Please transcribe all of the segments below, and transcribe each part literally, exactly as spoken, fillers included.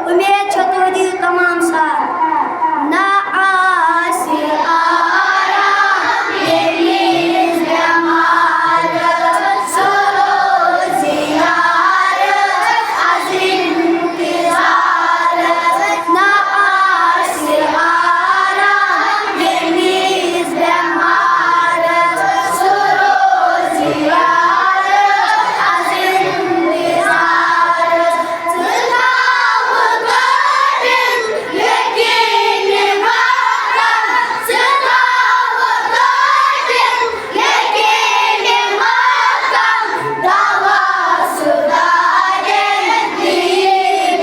اُمید چھےٚ تُہۍ دِیِو تمام ساتھ۔ نہ آسہِ آرام ییٚمِس بٮ۪مارَس، سُہ روزِ یارَس از انتظارَس۔ نہ آسہِ آرام ییٚمِس بٮ۪مارَس، سُہ روزِ یارَس از انتظارَس۔ ژٕ تھاوٕ قٲبِل یقیٖنِ مقام، ژٕ تھاوٕ قٲبِل یقیٖنِ مقام۔ دوا سُدھارے دی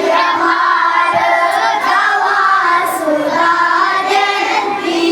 بٮ۪مارَس، دوا سُدھارے دی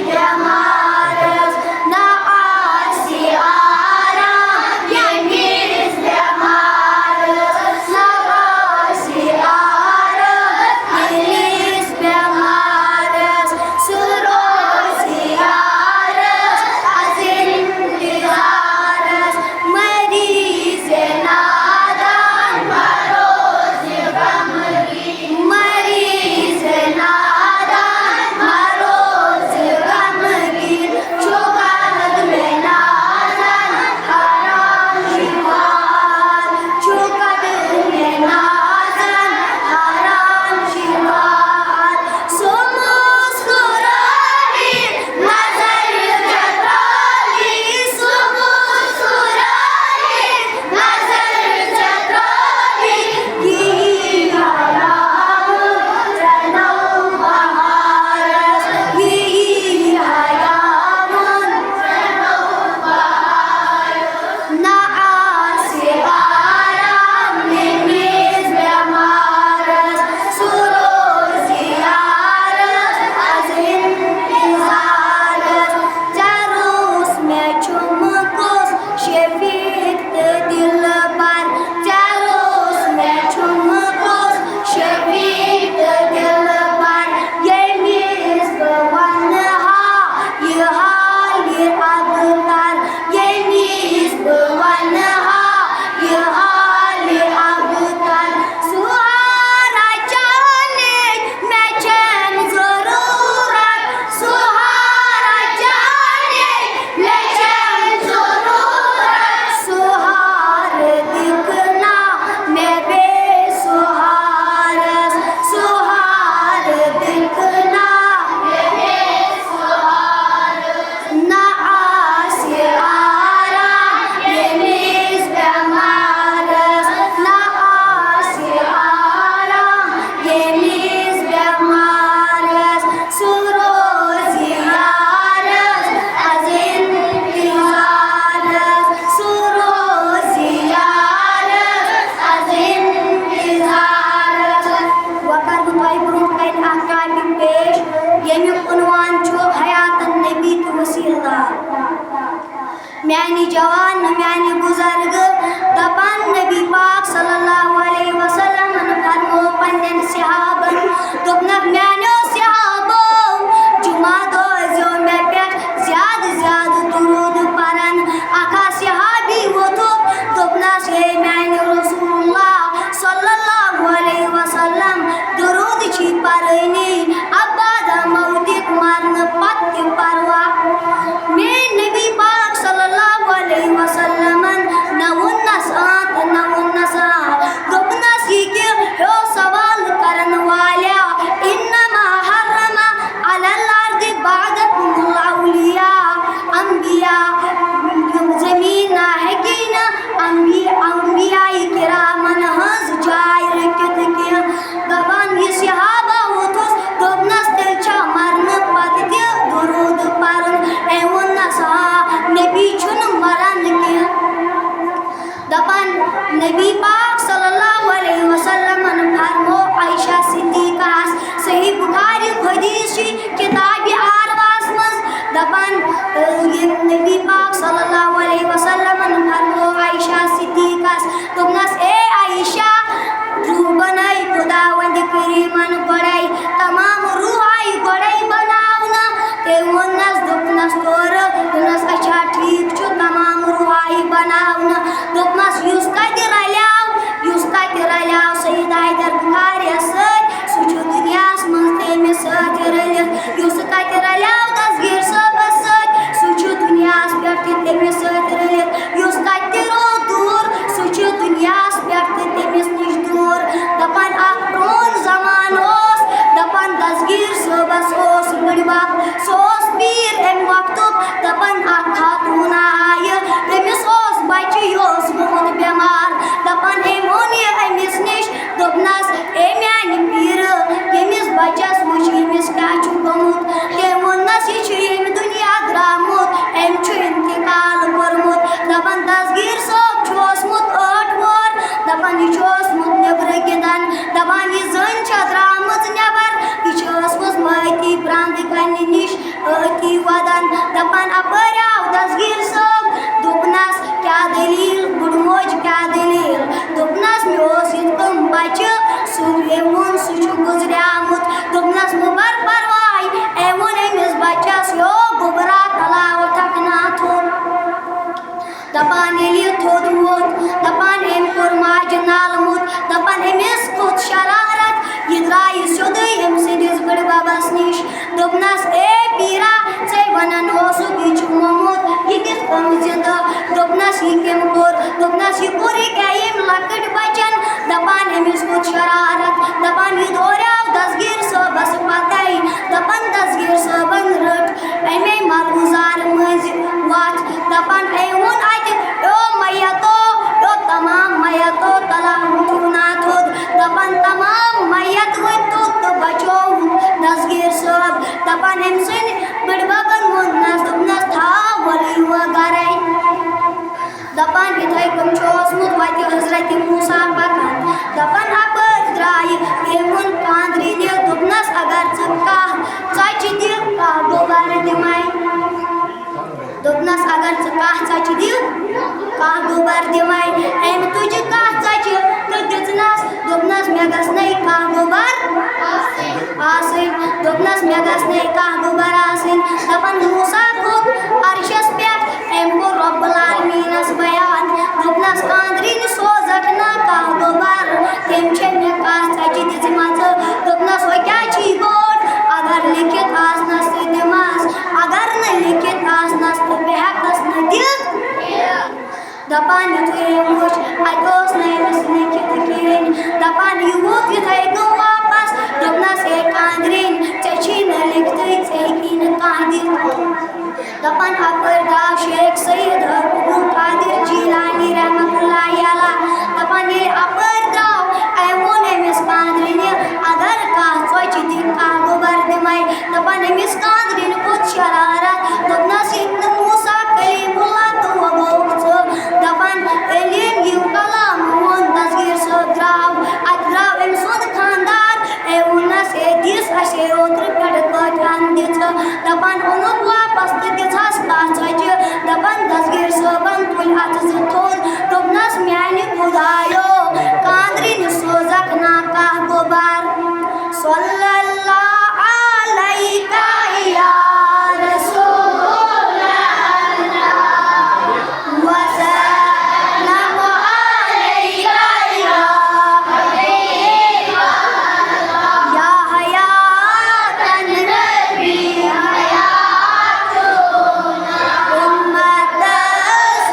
بٮ۪مارَس۔ نہ آسہِ آرام ییٚمِس بٮ۪مارَس، نہ آسہِ آرام ییٚمِس بٮ۪مارَس، سُہ روزِ یارَس از انتظارَس۔ مریض نادان مہ روز غمگین، مریض نادان مہ روز غمگین، چھُ قدمِ نازن حرام شفاعت، چھُ قدمِ نازن حرام شفاعت۔ سُہ مسکرٲوِتھ نظر ژےٚ ترٛٲوِتھ، سُہ مسکرٲوِتھ نظر ژےٚ ترٛٲوِتھ، یی حیام ژےٚ نوبہارس، یی حیام ژےٚ نوبہارس۔ نہ آسہِ آرام ییٚمِس بٮ۪مارس، سُہ روزِ یارس از انتظارس۔ ژےٚ روٗس مےٚ چھُم کُس شفیق تہٕ دلبر، ژےٚ روٗس مےٚ چھُم کُس شفیق تہٕ دلبر، ییٚمِس بہٕ ونہٕ ہا یہِ حالہِ ابتر، ییٚمِس بہٕ ونہٕ ہا یہِ حالہِ ابتر۔ سُہ ہارا چانٕچ مےٚ چھَنہٕ ضروٗرت، سُہ ہارا چانٕچ مےٚ چھَنہٕ ضروٗرت۔ سُہ ہار دِکھ نا مےٚ بیٚیہِ سُہ ہارس، سُہ ہار دِکھ نا مےٚ بیٚیہِ سُہ ہارس۔ نہ آسہِ آرام ییٚمِس بٮ۪مارس، نہ آسہِ آرام ییٚمِس بٮ۪مارس، سُہ روزِ یارس از انتظارس، سُہ روزِ یارس از انتظارس۔ وۄنۍ کرٕ بہٕ تۄہہِ برونٛہہ کنہِ اکھ ٹاپک پیش، ییٚمیُک عنوان چھُ حیات النبی تہٕ وسیلہٕ دار۔ میانہِ جوان، میانہِ بُزرگ، دپان نبی پاک صلی اللہ علیہ وسلمن فرمو پننٮ۪ن صحابن، دوٚپنکھ، میانیو صحابو، جمعہ دۄہ ٲسۍزیو مےٚ پٮ۪ٹھ زیادٕ زیادٕ درود پران۔ اکھ اکھ صحابی ووٚتھُکھ، دوٚپنس، ہے میانہِ رسول اللہ صلی اللہ علیہ وسلم، درود چھِ پرٲنی، ابدا موتک، مرنہٕ پتہٕ تہِ پروا۔ میٲنۍ نبی پاک صلی اللہ علیہ وسلمن نہ ووٚننس آ تہٕ نہ ووٚننس آ۔ دوٚپنس، یہِ کہِ ہیو سوال کرن والیا، انما حرم علی الارض بعدکم الاولیاء، انبیاء، یِم زمین نہ ہیٚکہِ نہٕ انبی-، انبیاء کرامن ہٕنٛز جاے رٔٹِتھ کینٛہہ۔ دپان، یہِ صحابہ ووٚتھُس، دوٚپنس، تیٚلہِ چھا مرنہٕ پتہٕ تہِ درود پرُن؟ أمۍ ووٚننس، آ، نبی چھُنہٕ مران کینٛہہ۔ دپان، نبی پاک صلی اللہ علیہ وسلمن فرمو عائشہ صدیقہ ہس، صحیح بخاری حدیث چھِ کتابِ آرواہس منٛز، دپان، ییٚلہِ نبی پاک صلی اللہ علیہ وسلمن فرمو عائشہ صدیقس، دوٚپنس، اے عائشہ، روح بنٲے خداوند کریمن گۄڈے، تمام روح آیہِ گۄڈے بناونہٕ۔ تٔمۍ ووٚننس، دوٚپنس تورٕ، دوٚپنس، اچھا ٹھیٖک چھُ، تمام روح آیہِ بناونہٕ۔ دوٚپنس، یُس تتہِ رلیاو، یُس تتہِ رلیاو سید حیدر بخاریس نیٚبرٕ گِنٛدان، دَپان، یہِ زٔنۍ چھےٚ درٛامٕژ نٮ۪بر، یہِ چھِ ٲسمٕژ مٲتی پرٛانٛدٕ کَنہِ نِش أتی وَدان۔ دَپان، اَپٲرۍ آو دستگیٖر صٲب، دوٚپنَس، کیٛاہ دٔلیٖل، بُڈٕ موج، کیٛاہ دٔلیٖل؟ دوٚپنَس، مےٚ اوس یِتھ کٔنۍ بَچہٕ، سُہ یِمُن، سُہ چھُ گُزریومُت۔ دوٚپنَس، مہٕ بَر پَرواے، أمۍ ووٚن أمِس بَچَس، یو گوٚبرا، تَلاوَتھ ہٮ۪کھ ناتھُن۔ دَپان، ییٚلہِ یہِ تھوٚد ووٚتھ، دَپان، أمۍ کوٚر ماجہِ نالہٕ موٚت، دَپان، أمِس کھوٚت شرارت، یہِ درٛایہِ سیوٚدُے أمۍ سٕنٛدِس بٕڈبَبَس نِش۔ دوٚپنَس، اے پیٖرا، ژےٚ وَنان اوسُکھ، یہِ چھُ مومُت، یہِ کِتھ کٔنۍ زِندٕ؟ دوٚپنَس، یہِ کٔمۍ کوٚر؟ دوٚپنَس، یہِ کوٚر یہِ کیٛاہ ییٚمۍ لۄکٕٹۍ بَچَن؟ دَپان، أمِس کھوٚت شرارت، دَپان، یہِ دوریو دستگیٖر صٲبَس پَتَے، دَپان، دستگیٖر صٲبَن رٔٹ اَمے مَلگُزارٕ مٔنٛزۍ وَتھ۔ دَپان، أمۍ ووٚن اَتہِ، او میتو، او تمام میتو، تَلہ وٕچھِو نا تھوٚد۔ دَپان، تمام میت ؤتھۍ تھوٚد تہٕ بچووُکھ دستگیٖر صٲب۔ دَپان، أمۍ سٕنٛدۍ بٕڈبَبَن ووٚننَس، دوٚپنَس، تھاو وَلہٕ یور گَرَے۔ دَپان، یِتھَے کٔنۍ چھُ اوسمُت وَتہِ حضرت موسیٰ پَکان۔ دَپان، اَپٲرۍ درٛایہِ أمۍ ووٚن کانٛدرِنہِ، دوٚپنَس، اگر ژٕ کانٛہہ ژۄچہِ دِکھ، کانٛہہ گوٚبَر دِمَے۔ دوٚپنَس، اگر ژٕ کانٛہہ ژۄچہِ دِکھ، کانٛہہ گوٚبَر دِمَے۔ أمۍ تُجہِ کانٛہہ ژۄچہِ تہٕ دِژنَس، دوٚپنَس، مےٚ گژھِ نَے کانٛہہ گوٚبَر آسٕنۍ۔ دوٚپنَس، مےٚ گژھِ نَے کانٛہہ گوٚبَر آسٕنۍ۔ دَپان، موسیٰ کھوٚت عرشَس پٮ۪ٹھ، أمۍ کوٚر رۄب العالمیٖنَس بیان۔ دوٚپنَس، کانٛدرِنہِ سوزَکھ نہ کانٛہہ گوٚبَر، تٔمۍ چھےٚ مےٚ کانٛہہ ژۄچہِ دِژمَژٕ۔ دوٚپنَس، وۄنۍ کیٛاہ چھی بوٚڑ؟ اگر لیکھِتھ آسنَس تہٕ دِمَس، اگر نہٕ لیکھِتھ آسنَس تہٕ بہٕ ہٮ۪کَس نہٕ دِتھ۔ دَپان، یُتھُے أمۍ وُچھ، اَتہِ اوس نہٕ أمِس لیکھِتھ کِہیٖنۍ۔ دَپان، یہِ ووت یِتھَے کٔنۍ واپَس۔ دوٚپنَس، ہے کانٛدرِنۍ، ژےٚ چھی نہٕ لیکھتٕے، ژےٚ ہیٚکی نہٕ کانٛہہ دِتھ۔ دَپان، اَپٲرۍ درٛاو شیخ سید عبدالقادر جیلانی رحمتہ اللہ علیہ۔ دَپان، ییٚلہِ اَپٲرۍ درٛاو، أمۍ ووٚن أمِس کانٛدرِنہِ، اگر کانٛہہ ژۄچہِ دِکھ، کانٛہہ گوٚبَر دِمَے۔ دَپان، أمِس کانٛدرِنہِ کھوٚت شرارت، دوٚپنَس، ییٚتہِ نہٕ موسیٰ کلیم اللہ تہٕ وۄنۍ گوٚوُکھ ژٕ۔ دَپان، ییٚلہِ أمۍ یہِ کلام ووٚن، دستگیٖر صٲب درٛاو، اَتہِ درٛاو أمۍ سُنٛد خانٛدار۔ أمۍ ووٚننَس، ہے دِس اَسے اوترٕ پٮ۪ٹھٕ کٲتۍ ہَن دِژٕ۔ دَپان، اوٚنُکھ واپَس تہٕ دِژہَس کَتھ ژۄچہِ۔ دَپان، دستگیٖر صٲبَن تُلۍ اَتھٕ زٕ تھوٚد، دوٚپنَس، میٛانہِ خۄدایو، کانٛدرِنہِ سوزَکھ نا کانٛہہ گوٚبَر۔ صلی اللہ علیک یا رسول اللہ، وسلم علیک یا حبیب اللہ، یا حیات النبی، حیات امت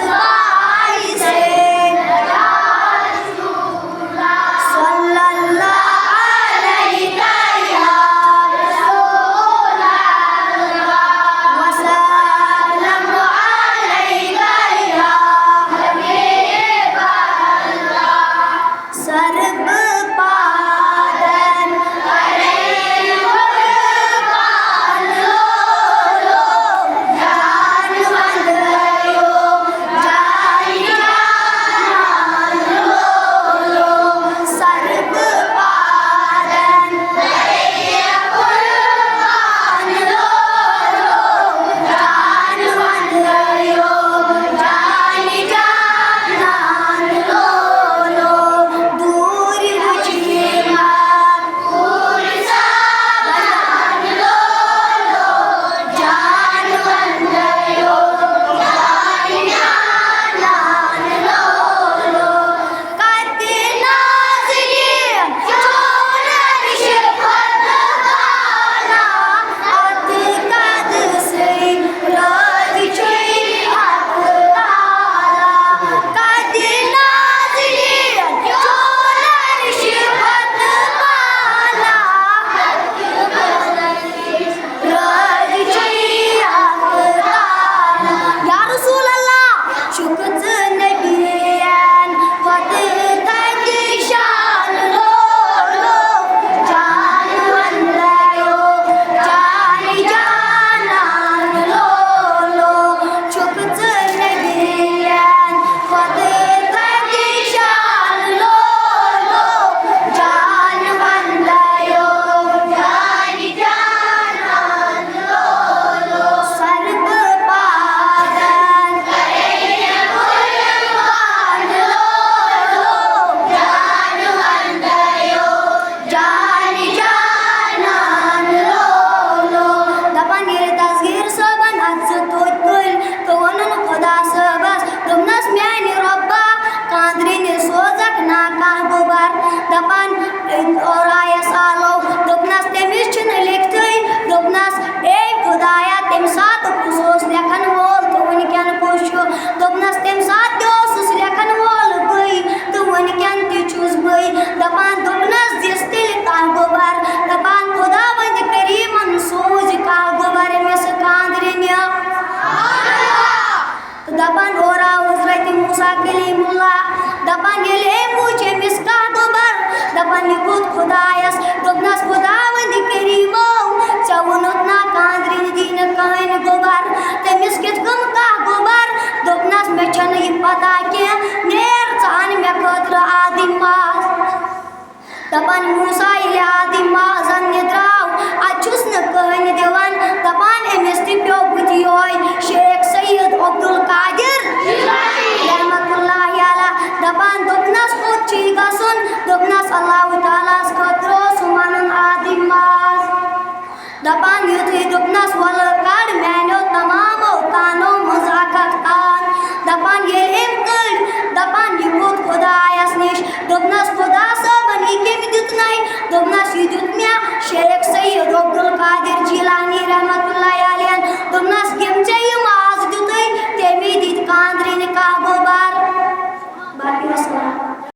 باعث صلی اللہ علیک یا رسول اللہ، وسلم علیک یا حبیب اللہ۔ سر بہٕ پادن کرے قربان لولو، جان وندیو۔ تٔمِس کِتھ کٔنۍ کانٛہہ گوٚبر؟ دوٚپنَس، "مےٚ چھَنہٕ یہِ پتہ کینٛہہ، نیر ژٕ اَن مےٚ خٲطرٕ آدٕنۍ ماز۔" دَپان موسیٰ ییٚلہِ آدٕنۍ ماز اَننہِ درٛاو، اَتہِ چھُس نہٕ کٕہٕنۍ دِوان۔ دَپان أمِس تہِ پیوٚو بٕتھِ یِہوٚے شیخ سید عبدالقادر رحمتہ اللہ علیہ۔ دَپان دوٚپنَس، "کوٚت چھُے گژھُن؟" دوٚپنَس، "اللہ تعالیٰ ہَس خٲطرٕ اوسُم اَنُن آدٕنۍ ماز۔" دَپان یُتھُے دوٚپنَس، "وَلہٕ کَڑ میٛانیو تمامو تانو منٛز اَکھ اَکھ تان۔" دَپان ییٚلہِ أمۍ کٔڑ، دَپان یہِ ووت خۄدایَس نِش۔ دوٚپنَس، "خۄدا صٲبَن یہِ کٔمۍ دیُتنَے؟" دوٚپنَس، "یہِ دیُت مےٚ شیخ سید عبدالقادر جیلانی رحمتہ اللہ علیہ۔" دوٚپنَس، "یِم ژےٚ